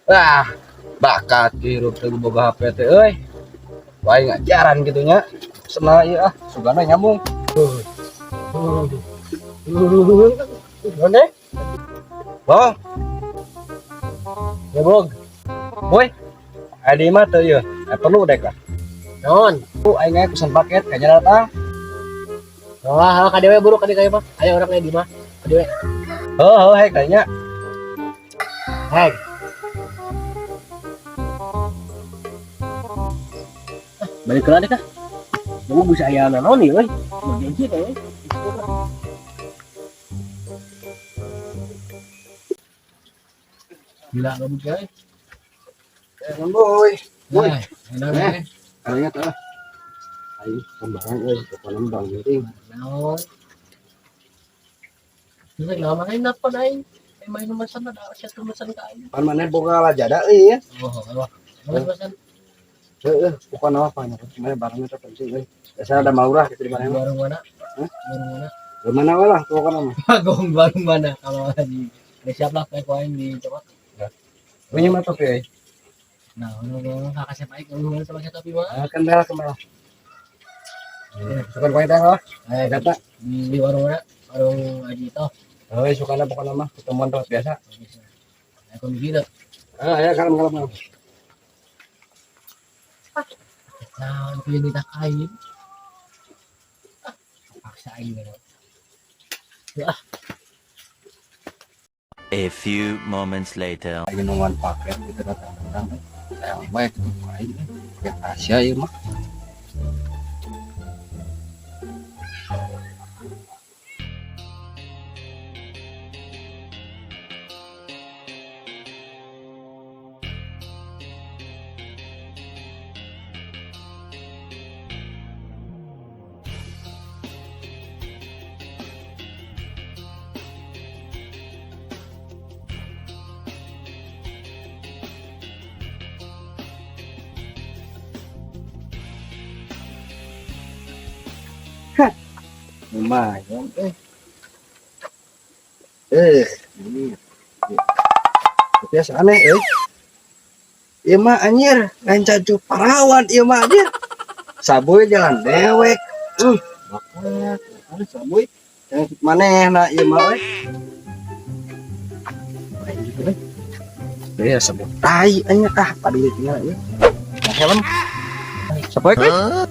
Ah, bakat hirup teh boga HP teh euy. Wae ngajaran kitu nya. Sena ieu ah, sugana nyambung. Mana? Bong, Ya bog. boy. Adi mah teu ieu. Perlu dek lah. Naon? Ku aing ge pesan paket kayaknya datang. Wah, kadewe buruk kade kayak mah. Ayo orang di mah. Kadewe. Heuh, heuh hek kayaknya. Hei. Balik ke lagi kah? Kamu bisa aya naon nih, euy. Emergency teh, euy. Gila kamu guys. Eh, boy. Boy. Enak Eh. Kayaknya teh. Aing kembarang euy, pokona barang penting. Naon? Terus lama aing nelpon aing. Aing main pesan ada satu pesan ka aing. Pan maneh boga lajada euy ya. Oh, oh. Mana pesan? Heeh, pokona mah pan maneh barangnya teh penting euy. Biasa ada maurah gitu di mana. Warung mana? Hah? Warung mana? Di mana we lah pokona mah. Bagong warung mana? Kalau lagi udah siap lah kayak koin di coba. Punya mah topi euy. Nah, ngomong kakak siapa aing ngomong sama siapa tapi mah. Ah, kendala kendala. Sukan koin teh lah. Eh, Kata, di warung mana? Warung Haji itu. euy sukana pokona mah ketemuan tempat biasa. Nah, kondisi dah. Ah, ya kalem kalem. Kalem. Nah, aku yang kita kain. Ah, paksa aing gitu. A few moments later. Lagi nungguan paket gitu datang datang. Sayang baik itu aing. Paket Asia ieu mah. Lumayan eh. Eh, ini. Tapi asa aneh eh. Ieu mah anjir, lain caju parawan ieu mah anjir. Saboy jalan dewek. Bakat. Ada saboy. Jangan manehna ieu mah euy. Anjir euy. Ya sabuk tai anjir ah paduli tinggal ieu. Nah, helm. Sapoe euy.